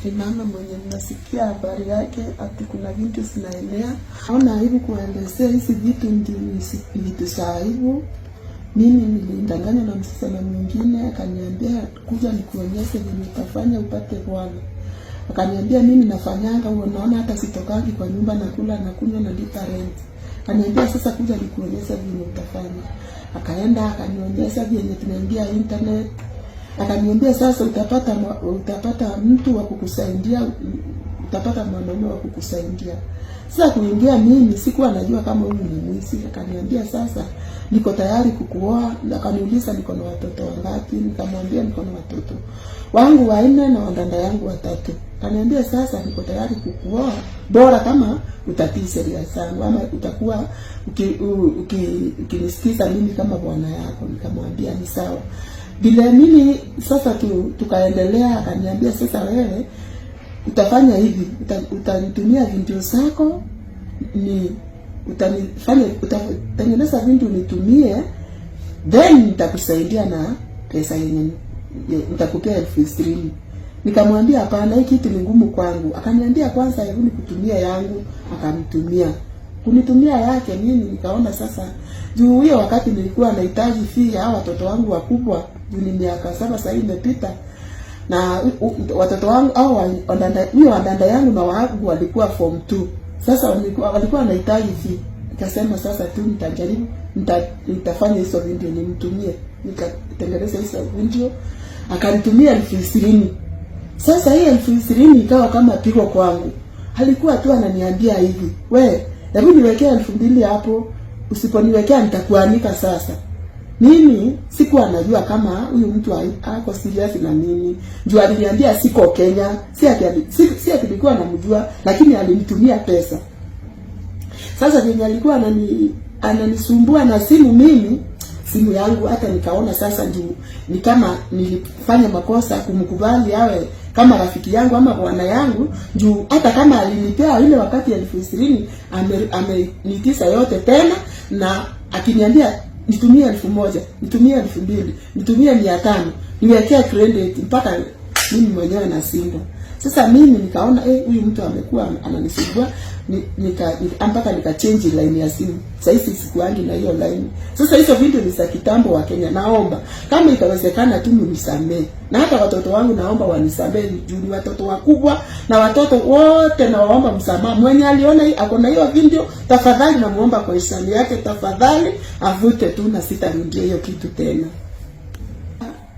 Ni mama mwenye nasikia habari yake ati kuna vitu zinaenea. Naona aibu kuelezea hizi vitu, ndio vitu za aibu. Mimi nilidanganywa na msichana mwingine, akaniambia kuja nikuonyeshe vile utafanya upate bwana. Akaniambia mimi nafanyanga huo, naona hata sitokangi kwa nyumba, nakula na kunywa na lipa rent. Akaniambia sasa kuja nikuonyeshe vile utafanya. Akaenda akanionyesha vile tunaingia internet. Akaniambia sasa utapata mtu wa kukusaidia, utapata mwanaume wa kukusaidia. Sasa kuingia mimi sikuwa najua kama huyu ni mwizi. Akaniambia sasa niko tayari kukuoa. Akaniuliza niko na watoto wangapi, nikamwambia niko na watoto wangu wanne na wadada yangu watatu. Akaniambia sasa niko tayari kukuoa, bora kama utatii sheria zangu ama utakuwa ukinisikiza mimi kama bwana yako. Nikamwambia ni sawa. Vile mimi sasa tukaendelea, akaniambia sasa wewe utafanya hivi, utanitumia video zako, ni utanifanya utatengeneza video nitumie, then nitakusaidia na pesa yenye nitakupea 20,000. Nikamwambia hapana, hii kitu ni ngumu kwangu. Akaniambia kwanza hebu nikutumie yangu, akamtumia kunitumia yake. Mimi nikaona sasa, juu hiyo wakati nilikuwa nahitaji fee ya watoto wangu wakubwa, juu ni miaka 7 sasa imepita, na watoto wangu au huyo wadada yangu na wangu walikuwa form 2. Sasa walikuwa wanahitaji fee. Nikasema sasa tu nitajaribu, nitafanya hizo video nimtumie. Nikatengeneza hizo video, akanitumia 20,000. Sasa hii 20,000 ikawa kama pigo kwangu. Alikuwa tu ananiambia hivi, we, hebu niwekee 2,000 hapo, usiponiwekea nitakuanika sasa. Mimi sikuwa najua kama huyu mtu ako serious na mimi. Juu aliniambia siko Kenya, si ati nilikuwa namjua, lakini alinitumia pesa. Sasa venye alikuwa ananisumbua na simu mimi, simu yangu hata nikaona sasa juu ni kama nilifanya makosa kumkubali awe kama rafiki yangu ama bwana yangu, juu hata kama alinipea ile wakati 20,000 amenitisa yote tena, na akiniambia nitumie 1,000, nitumie 2,000, nitumie 500, niwekee credit mpaka mimi mwenyewe nashindwa. Sasa mimi nikaona huyu mtu amekuwa ananisumbua, mpaka nika change line ya simu. Sasa hizi sikuangi na hiyo line. Sasa hizo video ni za kitambo wa Kenya. Naomba kama itawezekana tu mnisamee. Na hata watoto wangu naomba wanisamee, juu ni watoto wakubwa na watoto wote nawaomba msamaha. Mwenye aliona hii ako na hiyo video, tafadhali namuomba kwa hisani yake, tafadhali avute tu na sitarudia hiyo kitu tena.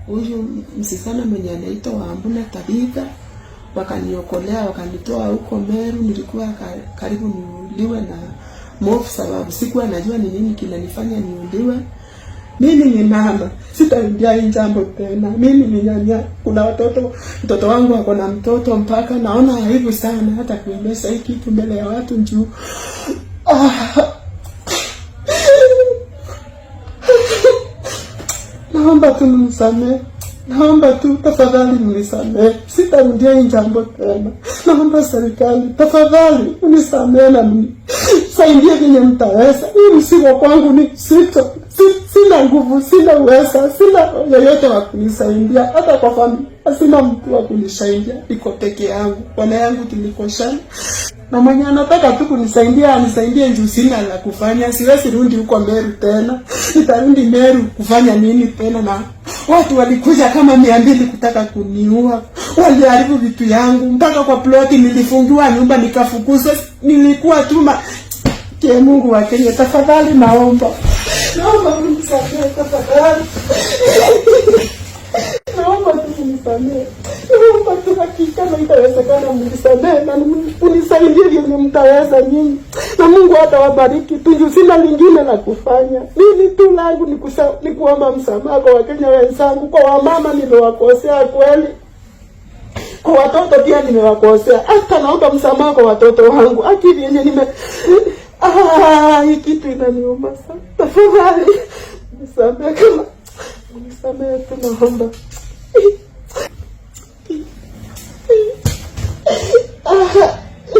Huyu msichana mwenye anaitwa Wambuna Tabitha wakaniokolea, wakanitoa huko Meru. Nilikuwa karibu niuliwe na mofu, sababu sikuwa najua ni nini kinanifanya niuliwe. Mimi ni mama, sitarudia hii jambo tena. Mimi ni nyanya, kuna watoto, mtoto wangu ako na mtoto, mpaka naona aibu sana hata kueleza hii kitu mbele ya watu juu naomba tu mnisamee. Naomba tu tafadhali mnisamee, sitarudia hii jambo tena. Naomba serikali tafadhali mnisamee na mnisaidie venye mtaweza. Hii mzigo kwangu ni sito, sina nguvu, sina uweza, sina yeyote wa kunisaidia, hata kwa familia sina mtu wa kunisaidia, niko peke yangu. Bwana yangu tulikoshana, na mwenye anataka tu kunisaidia anisaidie, juu sina la kufanya. Siwezi rudi huko Meru tena, nitarudi Meru kufanya nini tena? Na watu walikuja kama 200 kutaka kuniua, waliharibu vitu yangu mpaka kwa ploti nilifungiwa nyumba nikafukuzwa. Nilikuwa tu ke Mungu wa Kenya, tafadhali naomba, naomba mnisamehe tafadhali, naomba tu mnisamehe, naomba tu hakika kama itawezekana mnisamehe na mnisaidie vyenye mtaweza nyinyi, na Mungu atawabariki tu, juu sina lingine la kufanya. Mimi tu langu ni kuomba msamaha kwa Wakenya wenzangu, kwa wamama nimewakosea kweli, kwa watoto pia nimewakosea. Hata naomba msamaha kwa watoto wangu, akili yenye nime hii kitu inaniuma sana. Tafadhali nisamehe, kama mnisamehe tu, naomba.